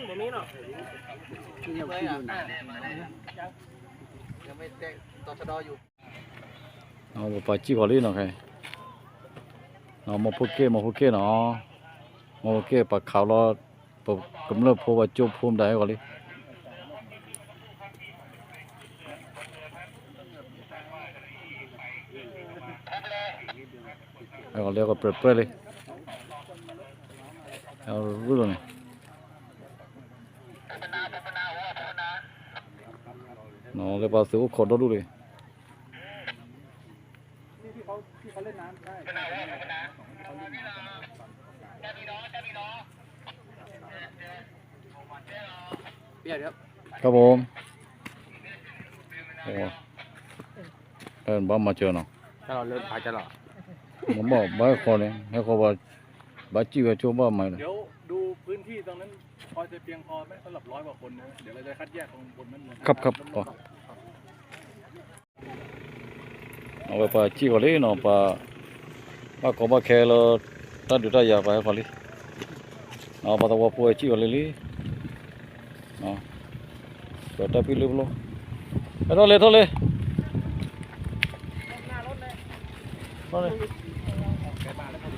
ပပာ်စံၣ်ဃီၤလံနီၤခဲ, မိၢ်ဖိက့ၣ် မိၢ်ဖိက့ၣ်နီၤ, မိၢ်ဖိက့ၣ်ပှၤခးလီၤ, ပကမျၢၢ်ဖိပှၤကၠိဖိမတၤဟဲဃီၤလံ. ဟဲဃီၤလံ ဟဲဃီၤပြဲၢ်ပြဲၢ်လံ, ဟဲဃီၤရူၢ်လီၤန့ၣ်, လၢပှၤသုးအိၣ်ခိးဒီဒူၣ်လံ. ครับผม ဘၣ်မၤစၢၤနီၤ, မ့ၢ်ဘၣ်ဟဲဃီၤန့ၣ် ဟဲဃီၤဘၣ်, ဘၣ်စံၣ်ဝဲဆိဘၣ်မၤလီၤ. เดี๋ยวดูพื้นที่ตรงนั้น พอจะเพียงพอไหม สำหรับร้อยกว่าคนนะ เดี๋ยวเราจะคัดแยกตรงบนนั้นลง ครับ ครับ อ๋อ အဝဲပှၤစံၣ်ဃီၤလံနီၤ, ပှၤ ဘၣ်ကီဘၣ်ခဲလၢ တၢ်ဒုးတၢ်ယၤပှၤဟဲဃီၤလံ, ပှၤသဝီဖိဝဲစံၣ်ဃီၤလံလံ, ပတၢ်ပံၣ်လၢပလိၣ်, ဟဲထီၣ်လံထီ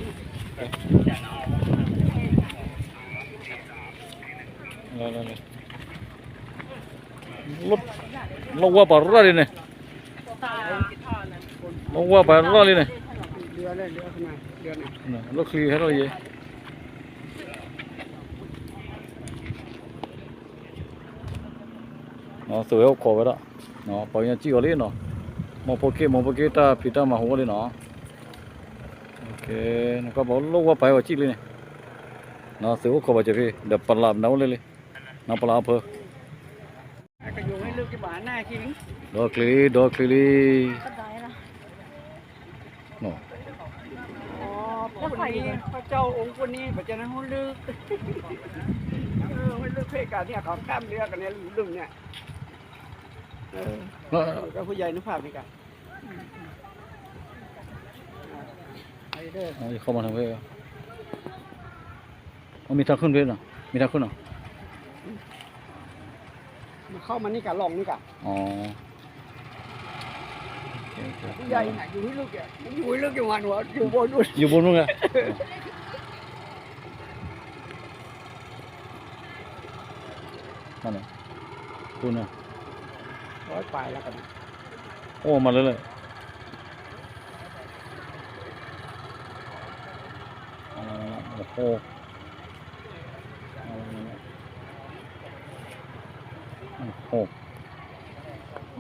ၣ်လံ, လီၤဝါပှၤရၣ်လံန့ၣ်, လီၤဝါပှၤရၣ်လံန့ၣ်, လီၢ်ချံဟဲထီၣ်ယဲ, သုးဝဲအိၣ်ခိးဝဲဒၣ်, ပှၤကညီစံၣ်အီၤလံနီၤ, မိၢ်ဖိက့ၣ် မိၢ်ဖိက့ၣ် တၢ်ဖံးတၢ်မၤဟူဝဲလံနီၤ, နကဘၣ်လီၢ်ဝါပှၤဟဲဝဲစံၣ်လံန့ၣ်, သုးအိၣ်ခိးပှၤစၢၤဖဲ ဒီးပလးနၤအိၣ်လံလံ, နပလးအဖၢ ဒီချံလံ ဒီချံလံ, พวกนี้ พระเจ้าองค์พวกนี้ พระเจ้านั้นหูลึก เออ หูลึกเพกาเนี่ย เขาข้ามเรือกันเนี่ย ลึกๆ เนี่ย เออ ก็ผู้ใหญ่นึกภาพนี่กัน เข้ามาทางเพก မ့ၢ်ထါခုၣ်နီၤ, မ့ၢ်ထါခုၣ်နီၤ, မ့ၢ်ခီမၤန့ၢ်ကလီၤန့ၣ်က, ယူၤဘိနူၤက, အိၣ်မၤလၢလၢ လံလံ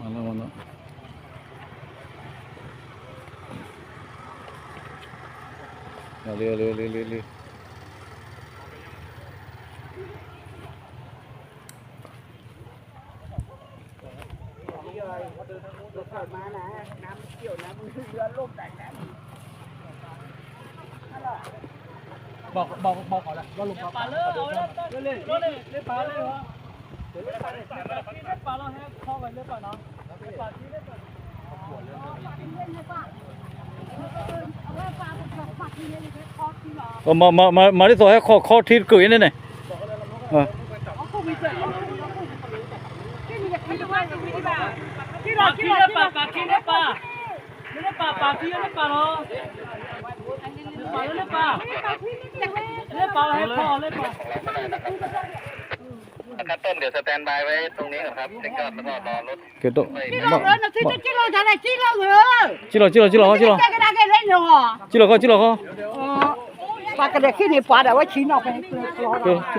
လံလံလံ မၤဒ်သိးဟဲခီခီထံတကုာ်အံၤန့ၣ်န့ၣ်, ပာ်ခံလၢပာ်, ပာ်ခံလၢပာ်, လၢပာ်, ပာ်ခံလၢပာ်လီၤ, လၢပာ်လၢပာ်, လၢပာ်ဟဲခီလၢပာ်, ขั้นต้นเดี๋ยวสแตนบายไว้ตรงนี้ก่อนครับเช็คยอดแล้วก็รอรถ ကဲတော့ ကလီၤ, ကလီၤ, ကလီၤ, ကလီၤ, ကလီၤခီ, ကလီၤခီ, ကလီၤခီ, ကလီၤခီ, ကလီၤခီ, ကလီၤ, ကလီၤ, ကလီၤ, ကလီ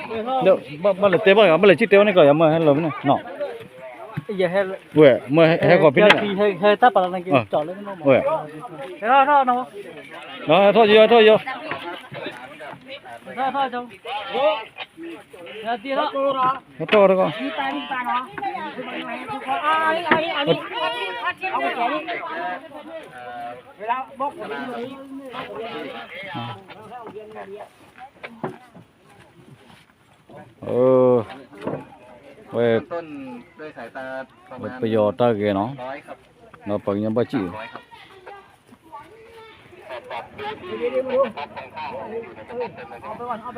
ၤ, ဘၣ်လဲၤတဲဘၣ်, ဘၣ်လဲၤစံၣ်တဲဘၣ်န့ၣ်ကီး ယမ့ၢ်ဟဲလီၤမ့ၢ်န့ၣ်နီၤ, ဝဲ, မ့ၢ်ဟဲခီဖဲန့ၣ်, ဝဲ, ထီၣ်, ထီၣ်, ထီၣ်, ထီၣ်, ထီၣ်, ထီၣ်, ထီၣ်, ထီၣ်, ထီၣ်, ထီၣ်, ထီၣ်, ထီၣ်, ဝဲ, ပယီၤတၢ်ဂဲၤနီၤ, ဒီးပှၤကညီဘၣ်စံၣ်, ဒီးပှၤကညီဘၣ်စံၣ်, က့ၤထီၣ် က့ၤ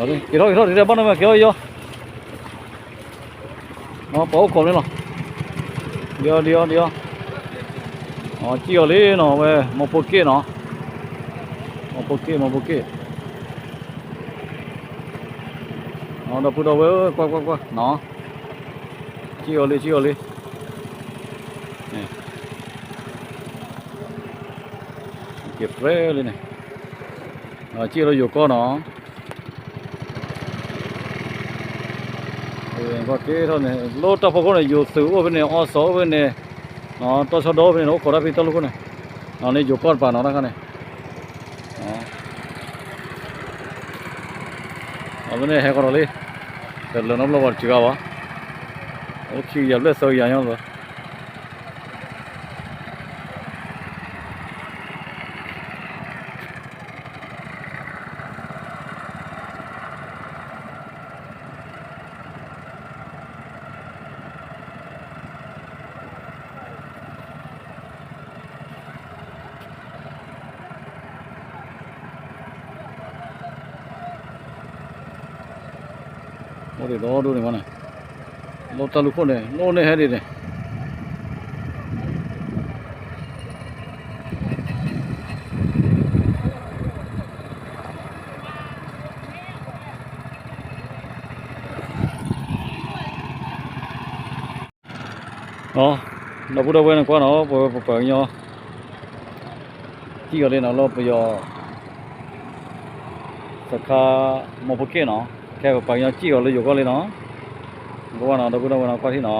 ထီၣ် ဒ်တဲဘၣ်နီၢ်မး က့ၤထီၣ် က့ၤထီၣ် ပှၤအိၣ်ခိးန့ၣ်လီၤ. ဒ်အီၤ ဒ်အီၤ ဒ်အီၤ, စံၣ်အီၤလံနီၤ ဝဲ မီဖိက့ၣ်နီၤ, မီဖိက့ၣ် မီဖိက့ၣ်, ဒီပုၢ်ဒီဝဲၢ် ကွၢ်ကွၢ်ကွၢ်နီၤ, စံၣ်အီၤလံ စံၣ်အီၤလံ, က့ၤပြဲလံန့ၣ်, စံၣ်အီၤလၢယိၤကီၢ်နီၤ. ကွၢ်က့ၤထီၣ်န့ၣ် လၢတၢ်ဖီခိၣ်န့ၣ် ယိၤသုးအိၣ်ဖဲန့ၣ် အီစီၣ်အိၣ်ဖဲန့ၣ်, တီဆၢဒီအိၣ်ဖဲန့ၣ် အိၣ်ခိးတၢ်ဖဲတၢ်လီၢ်ခိၣ်န့ၣ်, န့ၣ်ယိၤကီၢ်တပၤနီၤ တၢ်ခါန့ၣ်, အဝဲန့ၣ်ဟဲဃီၤဒီးလံ, တလၢၤနီတဘျီဘၣ်တစှၤဘၣ်, အိၣ်ခံကယၤဘျဲၣ်သၢကယၤညီလီၤ. အိၣ်ဒံးဒီဒူၣ်န့ၣ်မးန့ၣ်, လီၢ်တၢ်လူၢ်ခိၣ်န့ၣ် လီၢ်န့ၣ်ဟဲဒံးန့ၣ် ဒီပုၢ်ဒီဝဲၢ်န့ၣ်ကွၢ်နီၤ ပဝဲပပှၤကညီ စံၣ်အီၤလံနီၤ လၢပယီၤ စခါ မီဖိက့ၣ်နီၤ, ခဲပပှၤကညီစံၣ်အီၤလၢယိၤကီၢ်လံနီၤ, ကွၢ်နီၤ ဒီပုၢ်ဒီဝဲၢ်နီၤ ကွၢ်ထံၣ်နီၤ,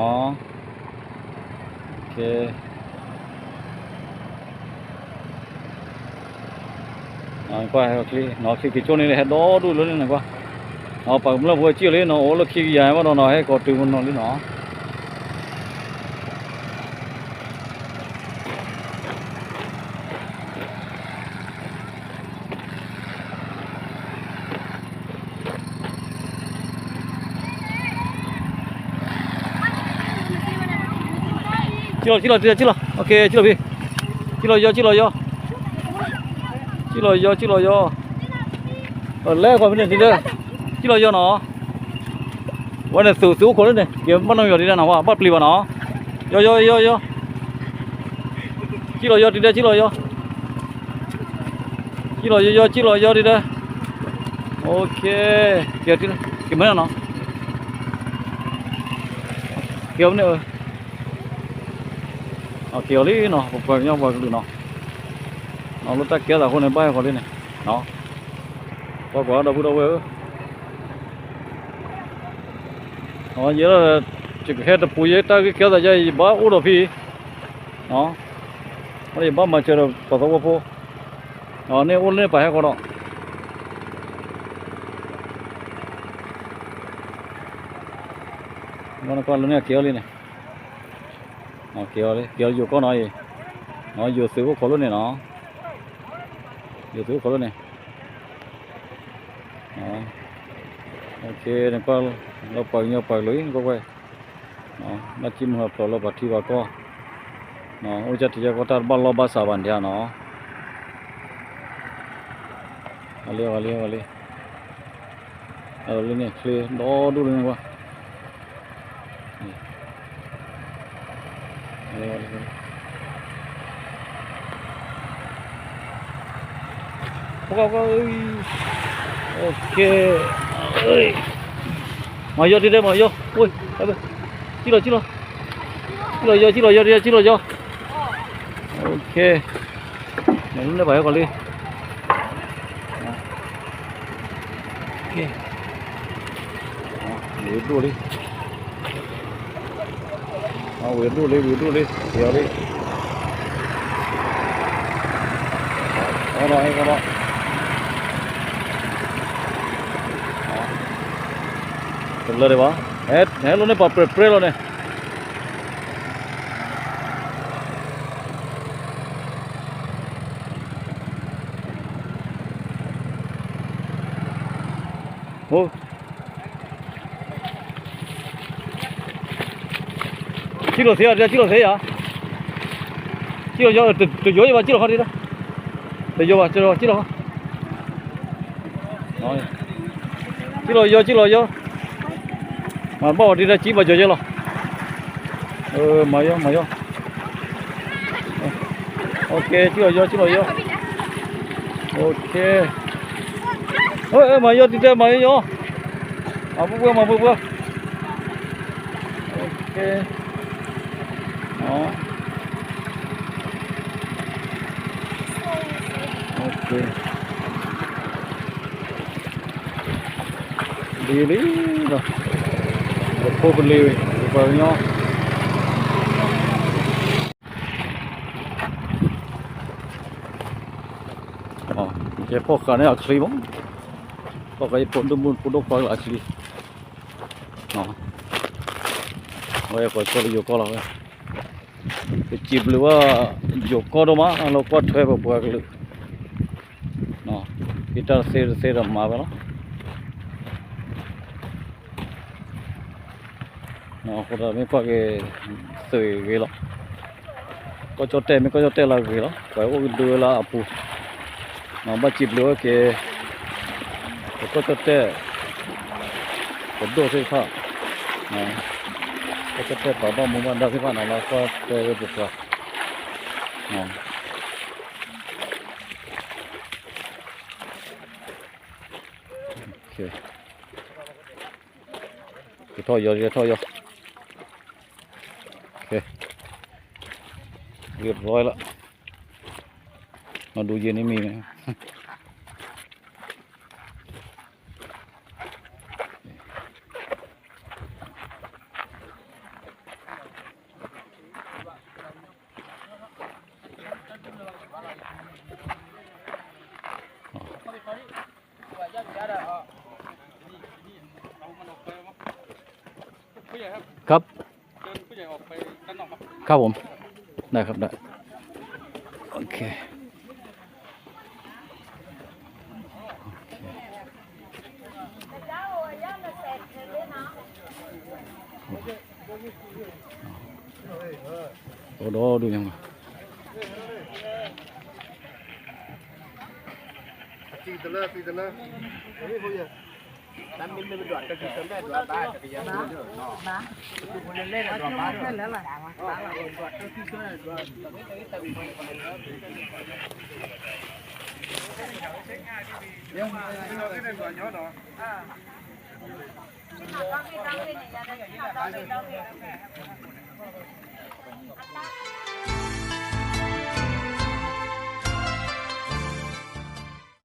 ကွၢ်ဟဲချံ ချံက့ၤကၠိန့ၣ် ဟဲဒီဒူၣ်လၢန့ၣ်ကွၢ်, ပှၤကမျၢၢ်ဖိစံၣ်အီၤလံနီၤ အိၣ်လၢခံကယၤဘၣ်ဒီးနီၤ ဟဲကိးတုၤမနီၤလံနီၤ. စံၣ်လီၤ စံၣ်လီၤ စံၣ်လီၤ စံၣ်လီၤ စံၣ်လီၤ ဖံ, စံၣ်လီၤယီၤ စံၣ်လီၤယီၤ, စံၣ်လီၤယီၤ စံၣ်လီၤယီၤ, လဲၤကွၢ်ဖဲန့ၣ်ဒ်လဲၣ်, စံၣ်လီၤယီၤနီၤ, ဝဲန့ၣ်သုးအိၣ်ခိးလၢန့ၣ် က့ၤဘၣ်နီၣ်မံၤအီၤဒ်လဲၣ်နီၤ ဘၣ်ပျံၤဘၣ်နီၤ, ယီၤယီၤယီၤယီၤ, စံၣ်လီၤယီၤဒ်လဲၣ် စံၣ်လီၤယီၤ စံၣ်လီၤယီၤ စံၣ်လီၤယီၤဒ်လဲၣ်, က့ၤမ့ၢ်နီၤ, က့ၤအီၤန့ၣ်, က့ၤအီၤလံနီၤ ပပှၤကညီပှၤကလုာ်နီၤ, လၢတၢ်ကဲထီၣ်သးအဃိန့ၣ် ဘၣ်ဟဲဃီၤလံန့ၣ်, ကွၢ်ကွၢ်ဒီပုၢ်ဒီဝဲၢ်ဧၢ, ယဲဒၣ် ယကဟဲတပူၤယဲ တၢ်ဂ့ၢ်ကဲထီၣ်သးယဲ ယဘၣ်အိၣ်ဒီးဖံ, ယဘၣ်မၤစၢၤဒီးပှၤသဝီဖိ, န့ၣ်အိၣ်လၢန့ၣ်ပာ်ဟဲဃီၤဒီး ကွၢ်လၢန့ၣ်က့ၤအီၤလံန့ၣ်, က့ၤအီၤလံ က့ၤအီၤယိၤကီၢ်နီၤအံၤ, ယိၤသုးအိၣ်ခိးလၢန့ၣ်နီၤ, ယိၤသုးအိၣ်ခိးလၢန့ၣ်, နကွၢ်လၢပှၤကညီပှၤကလုာ်အံၤ နကွၢ်ကွၢ်, ဘၣ်ကံၢ်မုၢ်ဟးဖျိးလၢပှၤထံပှၤကီၢ်, အိၣ်ကၢ်ထံကၢ်ကီၢ်တၢ်တဘၣ်လီၢ်ဘၣ်စးဘၣ်န့ၣ်နီၤ, ဂီၤလံ ဂီၤလံ ဂီၤလံ. အလီၤလၢန့ၣ် ချ့ဒီဒူၣ်လၢန့ၣ်ကွၢ်, မၤယီၤတဒဲး မၤယီၤ, စံၣ်လီၤ စံၣ်လီၤ, စံၣ်လီၤယီၤ စံၣ်လီၤယီၤ စံၣ်လီၤယီၤ, နန့ၣ်ဘၣ်ဟဲကီးလံ, ဝံၤဒိၣ်လံ, ဝံၤဒိၣ်လံ ဝံၤဒိၣ်လံ ယီၤလံ, အီၤဒီး ဟဲကီးဒီး တလၢဒံးဘၣ်, ဟဲလိၣ်န့ၢ်ပှၤပြဲပြဲလီၤန့ၣ်. စံၣ်လီၤသ့ဧါ, စံၣ်လီၤသ့ဧါ, ကံၣ်လီၤယီၤ, တယီၤယဘၣ် ကံၣ်လီၤခီဒံးဒီး, တယီၤဘၣ် ကံၣ်လီၤခီ, ကံၣ်လီၤယီၤ ကံၣ်လီၤယီၤ, မၤဘၣ်အီၤဒံးဒီး ကံၣ်ဘၣ်ယီၤယဲလီၤ, မၤယီၤ မၤယီၤ, ကံၣ်လီၤယီၤ ကံၣ်လီၤယီၤ, မၤယီၤတံၤတဲ မၤယီၤယီၤ, မၤပှဲၤပှဲၤ မၤပှဲၤပှဲၤ. Dili, the Populi, the Pavilion. ယဲဖီၣ်ဃာ်န့ၣ် အချံမး, ဖီၣ်ဃာ်ယဖိဒိၣ်မုၣ်ဖိဒိၣ်ခွါအချံ, ဝဲကီၢ်ဆၢလၢယိၤကီၢ်လီၤဝဲ, ပစံးဘျုးဘၣ် ယိၤကီၢ်ဒိၣ်မး လၢကွၢ်ထွဲပပှၤကလုာ်, ဟ့ၣ်တၢ်တသ့တသ့ဒီးမၤဝဲလီၤ. အဃိသတးမ့ၢ်ကွၢ်က့ၤ သုးဂ့ၤလီၤ, ကီၢ်ကၠီၣ်တဲၣ်မ့ၢ်ကီၢ်ကၠီၣ်တဲၣ်လၢဂ့ၤလီၤ, ပှၤအိၣ်ကဒုလၢအပူၤ, ဘၣ်စံးဘျုးဝဲက့ၤ ပကီၢ်ကၠီၣ်တဲၣ် ပဒိၣ်သ့ၣ်တဖၣ်, ကီၢ်ကၠီၣ်တဲၣ်ပှၤဘၣ်မူဘၣ်ဒါသ့ၣ်တဖၣ်န့ၣ် လၢကွၢ်ထွဲဝဲပပှၤ ကထီၣ်ယီၤ ကထီၣ်ယီၤ, ကထီၣ်ယီၤလီၤ, နဒူယဲန့ၣ်မံၤန့ၣ် ครับ ครับผม ได้ครับ ได้ โอเค โอเค အိၣ်ဒီးဒုးညါမး အ